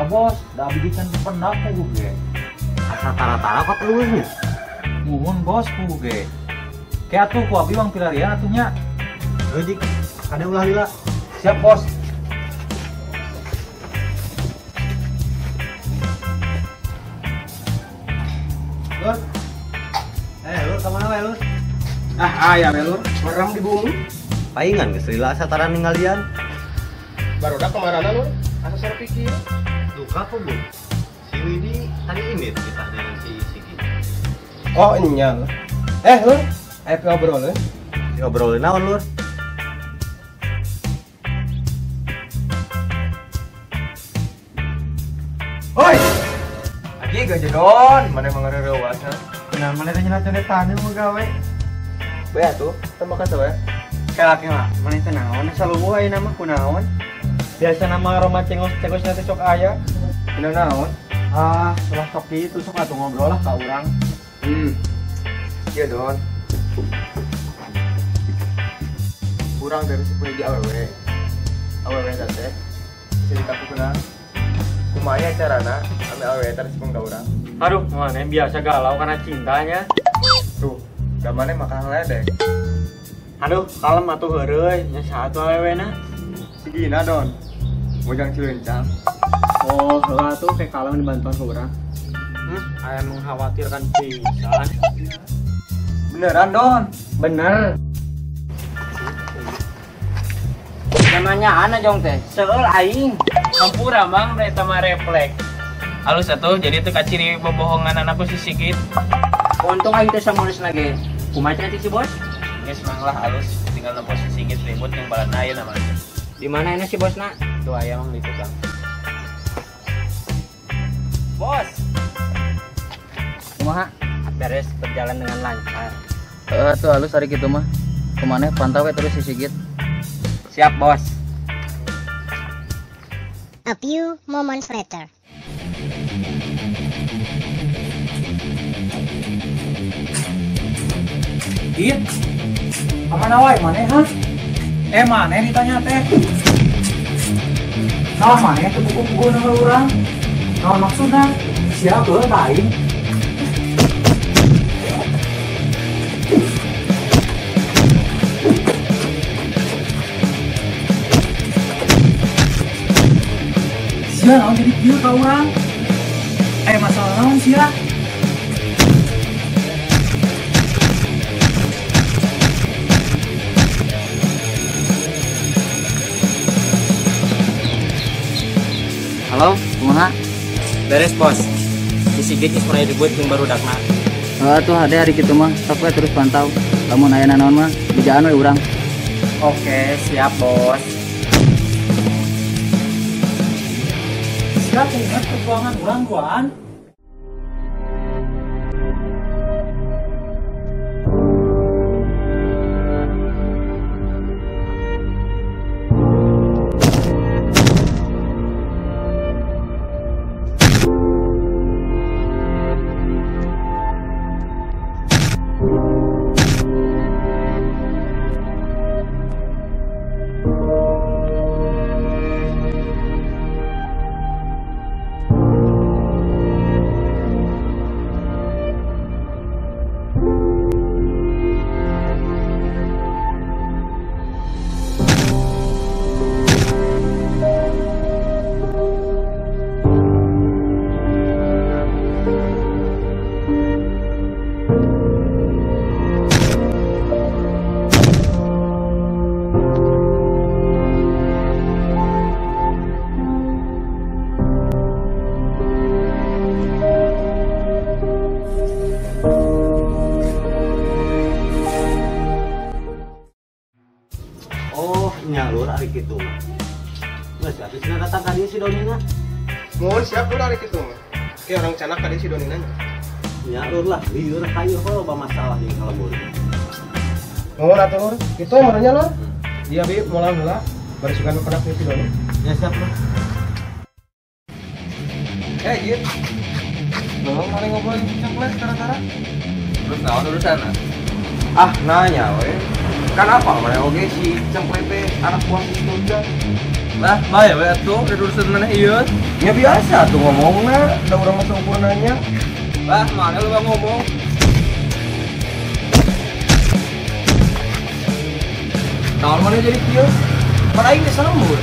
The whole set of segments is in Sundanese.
Nya bos, da abdi can pendak puguh ge. Asa tara-tara kok eueuhnya. Muhun bos puguh ge. Ke atuh ku abdi wang pilarian atuh nya. Heuh jik, kade ulah lila. Siap bos. Lur. Lur ka mana wae lur? Ah, aya we lur, merem di bumi. Paingan geus lila asa tara ninggalian. Barudak kamarana lur, asa sore pikir. Duka apa bu? Si Widi tadi ini kita dengan si Sigit. Oh enya lur. Lur, ayo ngobrol. Ngobrolin naon lur? Oi! Aji gajedon, mana emang ngareurewas ha? Nah, mana teh nyelat-nyeletan mau gawe. Bae atuh, teu makan teh. Kalaki mah, mana teh naon salubuh ayeuna mah kunaon? Biasa nama aroma cengos-cengos teh sok aya. Dina naon? Ah, ulah sok kitu sok atuh ngobrol lah ka urang. Ieu don. Urang dari si hiji awewe. Awewe eta teh cerita ku. Kumaha carana ame awewe eta respon ka urang? Aduh, mana biasa galau karena cintanya. Tuh, da maneh makan ledek. Aduh, kalem atuh heureuy, nya saha atuh awewena? Si Gina don. Mojang Cilencang. Oh, heula atuh kayak kalem dibantuan ku urang. Aya mengkhawatirkan pisan. Beneran don? Bener. Namanya ana jong teh, seueul aing. Hampura mang da eta mah refleks. Halus atuh jadi teu kaciri bobohongan anakku si Sigit. Untung aing teh samulis lagi. Kumaha cenah si bos? Geus mang lah halus, tinggal nempo si Sigit ribut yang balana ayeuna mah. Di mana ini si bosna? Tuh aya mang di tukang. Bos. Kumaha? Beres berjalan dengan lancar. Heeh tuh halus hari kitu mah. Kumaneh pantau we terus si Sigit. Siap, bos. A few moments later. Git, kamana wae maneh ha? Maneh ditanya teh. Naon maneh teu buku-buku na urang? Naon maksudna? Sia heuh ka aing. Sia naon jadi kieu ka urang? Masalah naon sia? Halo, kumaha? Beres bos. Si Sigit geus mulai ribut jeung barudakna. Heeh tuh hade hari kitu mah, sok we terus pantau. Lamun aya naon mah, bejaan we urang. Oke, siap bos. Sia ingat perjuangan urang duaan. Oh, nyalur ari kitu mah. Geus atuh cenah datang ka dieu si Donina. Mun siap lur ari kitu mah. Ke orang canak ka dieu si Donina nya. Nyalur lah, lieur kayu loba masalah jeung kalembur. Mun atuh lur, kitu meureun nya lur. Dia bi moal heula bari sugan penak si Doni. Ya siap lur. Git. Belum mana ngobrol jeung coklat tara-tara. Terus naon urusanna? Ah, nanya we. Kan apa mana oge si Cengkle teh anak buah si Ujang. Lah, bae we atuh da urusan maneh ieu. Ya biasa tuh ngomongna, da urang mah sempurnanya. Lah, mana lu ngomong? Naon maneh jadi kieu? Pan aing geus lembur.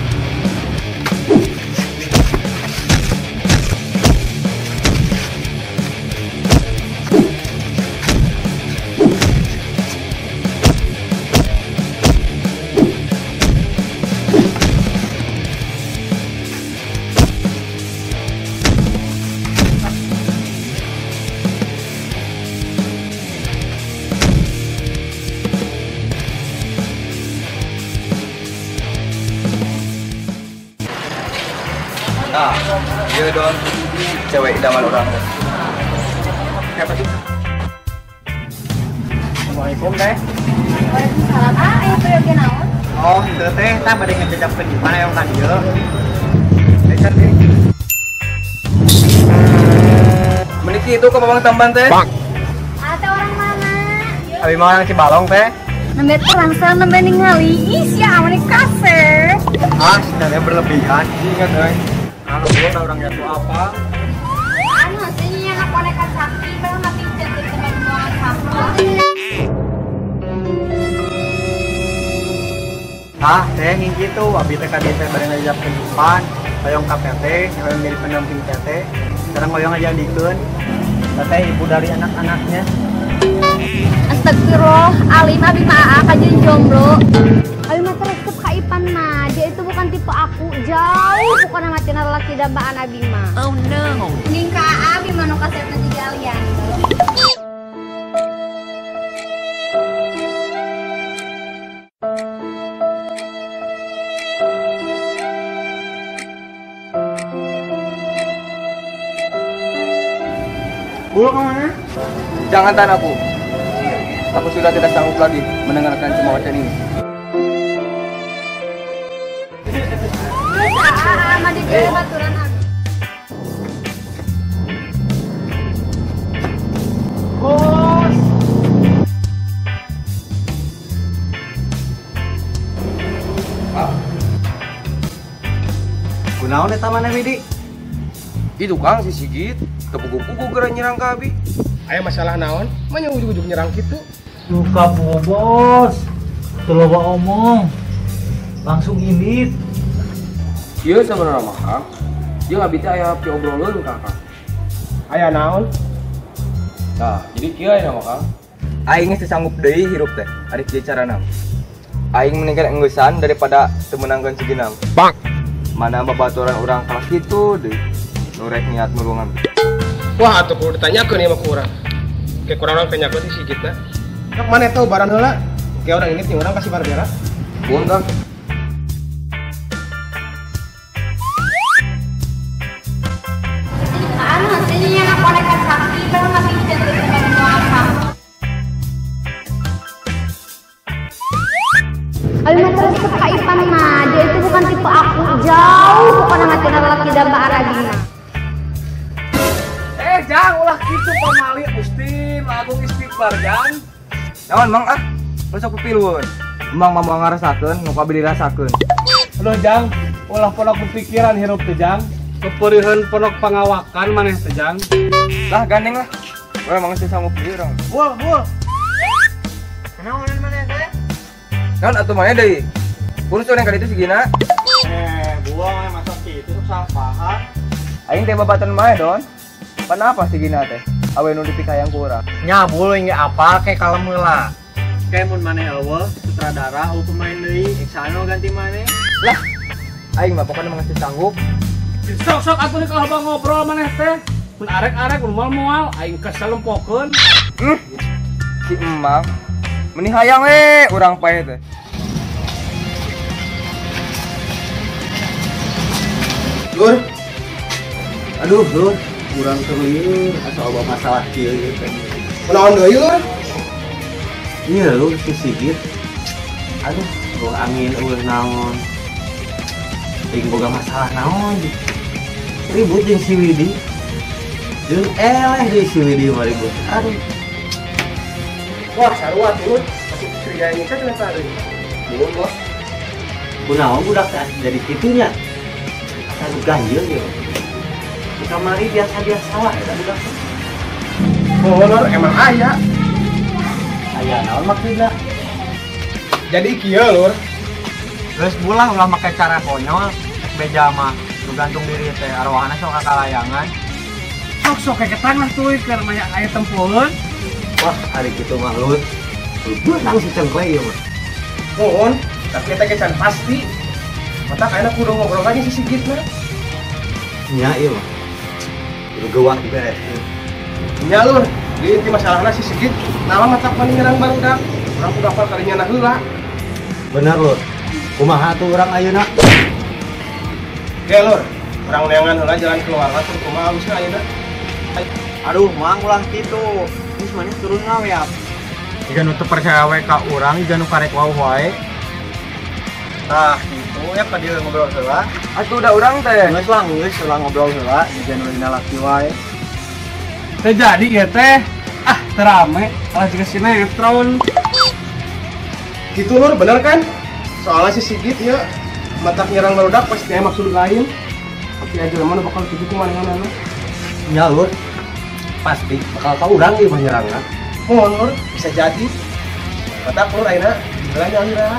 Nah, iya dong, cewek idaman orang. Siapa sih? Assalamualaikum teh. Waalaikumsalam. Ah, ayo pergi naon? Oh, itu teh, tah bade ngejejak di mana yang tadi ya? Teh cantik. Meniki itu ke Babang Tamban teh. Atau orang mana? Abi mah orang Cibalong teh. Nembe terang nembe ningali. Ih, sia amane kasep. Ah, sebenarnya berlebihan. Ingat euy. Anu gua orang jatuh apa? Anu sih yang boneka sapi, baru mati jadi teman buangan sampah. Ah, teh yang gitu, abi teh kadi teh bade ngajak kehidupan, hoyong ka teteh, hoyong jadi pendamping teteh. Sekarang hoyong aja dikeun. Teteh ibu dari anak-anaknya. Astagfirullah, alim abi mah kajeun jomblo. Abi mah teresep ka Ipan mah, dia itu bukan tipe aku, jauh bukan matina lelaki dambaan abi mah. Oh no. Mending ka abi mah nu kasepna jiga alian. Bul kemana? Jangan tahan aku. Aku sudah tidak sanggup lagi mendengarkan cemoohan ini. Bos. Kunaon eta maneh Widi? Itu Kang si Sigit, kepugu-pugu geura nyerang ka abi. Aya masalah naon? Manya ujug-ujug nyerang kitu. Duka bos, teu loba omong. Langsung indit. Ieu sabenerna mah Kang. Jeung abi teh aya piobroleun ka Kang. Aya naon? Nah, jadi kieu aya mah Kang. Aing geus teu sanggup deui hirup teh, ari kieu carana. Aing mendingan engeusan daripada teu meunangkeun si Ginang. Bang. Mana babaturan urang kalah kitu deui. Nu rek niat nulungan. Wah, atuh kudu ditanyakeun ieu mah ku urang. Kayak kurang orang tanyakeun si Sigitna. Sok mana tau baran heula. Kayak orang ini orang kasih barbera. Buang Kang. Anu sih yang boneka sapi, baru mati jadi teman buangan sampah. Abi mah teresep ka Ipan mah, dia itu bukan tipe aku, jauh bukan matina lelaki dambaan abi mah. Jang, ulah kitu pamali Ustin, agung istighfar, Jang. Naon Mang ah? Sok pipilueun. Mang mah moal ngarasakeun, nu kabeh dirasakeun. Aduh, Jang, ulah ponok pikiran hirup teh, Jang. Keperihan ponok pangawakan maneh teh, Jang. Lah gandeng lah. Urang mah geus sanggup deui urang. Bul, bul. Kunaon maneh teh? Naon atuh maneh deui? Kurus urang ka ditu si Gina. Buang masuk kitu sok salah paham. Aing teh babatan maneh, Don. Kenapa si Gina teh? Awe nu dipikayang ku urang. Nya bul ge apal ke kalem heula. Kayak mun maneh eueuh sutradara eueuh pemain deui, eksano ganti maneh. Lah, aing mah pokona mah geus sanggup. Sok-sok atuh nih kalau bang ngobrol maneh teh. Mun arek-arek mun moal-moal aing kesel lempokeun. Si emang meni hayang we urang pae teh. Lur. Aduh, Lur. Kurang terliur atau apa masalah kieu ieu teh. Kunaon deui Lur? Iya Lur si Sigit. Aduh, eueuh angin eueuh naon. Aing boga masalah naon. Ribut jeung si Widi. Jeung eleh deui si Widi mah ribut. Aduh. Wah, sarua turun. Masih curiga ini teh kenapa deui? Nuhun, Bos. Kunaon budak teh jadi kitunya. Asa nu ganjil ieu. Di kamari biasa-biasa wae eta budak teh. Oh, lur, emang aya. Aya naon maksudna? Jadi kieu, lur. Geus bulah ulah make cara konyol, beja mah nu gantung diri teh arwahna sok kakalayangan. Sok-sok keketan lah tuh keur mah aya tempoeun. Wah, ari kitu mah lur. Beunang si cengkle ieu mah. Mohon, tapi eta ge can pasti. Mata kayaknya kudu ngobrol aja si Sigit mah. Nya ieu mah. Kudu geuwak dibereskeun. Nya lur, di inti masalahna si Sigit naon matak mani nyerang barudak. Urang kudu apal kalinya na heula. Bener lur. Kumaha tuh urang ayeuna? Oke lur, urang neangan heula jalan keluar lah tur kumaha alusna ayeuna. Aduh, mang ulah kitu. Geus maneh turun we ya. Jiga nu teu percaya we ka urang, jiga nu karek wau wae. Tah, kitu ya ka dieu ngobrol heula. Atuh da urang teh. Geus lah, geus ulah ngobrol heula, jiga nu dina laki wae. Teh jadi ieu teh. Ah, teu rame, kalah jiga sinetron. Gitu lur, bener kan? Soalnya si Sigit ya matak nyerang barudak pasti aya maksud lain. Pasti aja mana bakal kitu kumaha-mana. Nya lur. Pasti bakal ka urang ieu mah nyerangna. Mohon lur, bisa jadi. Matak lur ayeuna heula nyalira.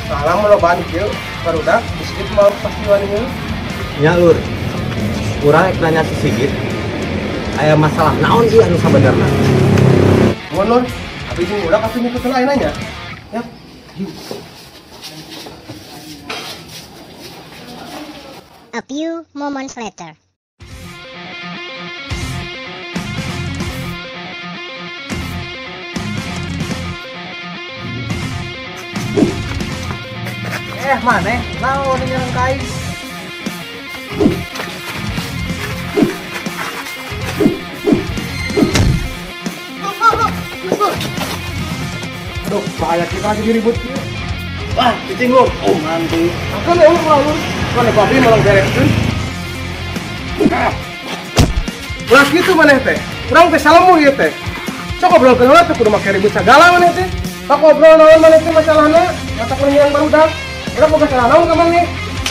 Soalnya mun lobaan kieu barudak si Sigit mah pasti wani heula. Nya lur. Urang rek nanya si Sigit. Aya masalah naon ieu anu sabenerna? Mohon lur, abi jeung urang atuh nyebut heula ayeuna nya. Ya. A few moments later. Maneh naon nyerang ka aing? Aduh, bahaya kita jadi ribut kieu. Wah, cicing lur. Oh, mantu. Akan eueuh mah lur. Mana babi malah bereskeun. Ulah kitu maneh teh. Urang teh salemu ieu teh. Sok obrolkeun heula teh kudu make ribut sagala maneh teh. Sok ngobrol naon maneh teh masalahna? Matak nyerang barudak. Urang boga salah naon ka maneh?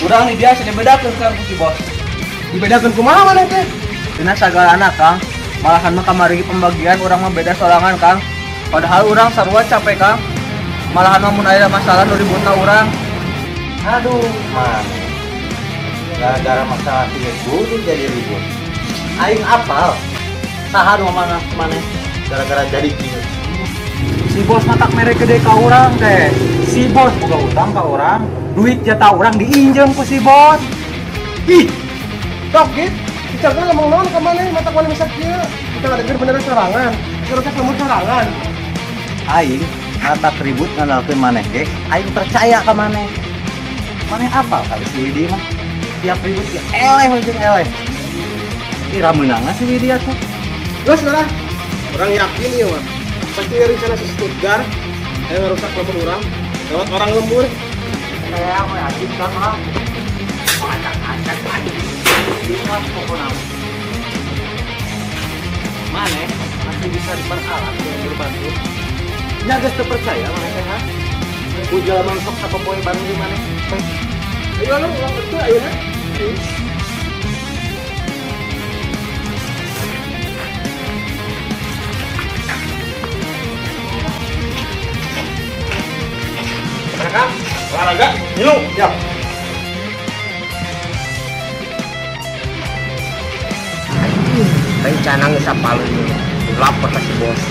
Urang di biasa dibedakeun kan ku si bos. Dibedakeun kumaha maneh teh? Dina sagalana, Kang. Malahan mah kamari pembagian urang mah beda sorangan, Kang. Padahal urang sarua capek, Kang. Malahan mah mun aya masalah nu ributna urang. Aduh, maneh. Gara-gara masalah kieu kudu jadi ribut. Aing apal saha nu mana maneh gara-gara jadi kieu. Si bos matak mere gede ka urang teh. Si bos boga utang ka urang, duit jatah urang diinjem ku si bos. Ih. Sok git, bicarkan ngomong naon ka maneh matak maneh bisa kieu. Kita ngadeukeur beneran sorangan. Kita lembur sorangan. Aing matak ribut ngandalkeun maneh ge, aing percaya ka maneh. Maneh apal kali si Widi mah. Tiap ribut ge eleh jeung eleh. Ira meunangna si Widi atuh. Geus lah. Urang yakin ieu mah. Pasti rencana si Stuttgart yang ngerusak lembur urang lewat orang lembur. Saya mau yakin kan lah. Acak-acak aja. Ini mah pokoknya. Maneh masih bisa diperalat dengan berbantu. Nya geus teu percaya maneh teh ha? Ku jelema sok sapopoe bareng di maneh. Ayo lu ulang betul ayeuna. Mereka olahraga, ngilu, siap. Rencana ngesapalu ini, lapor ke si bos.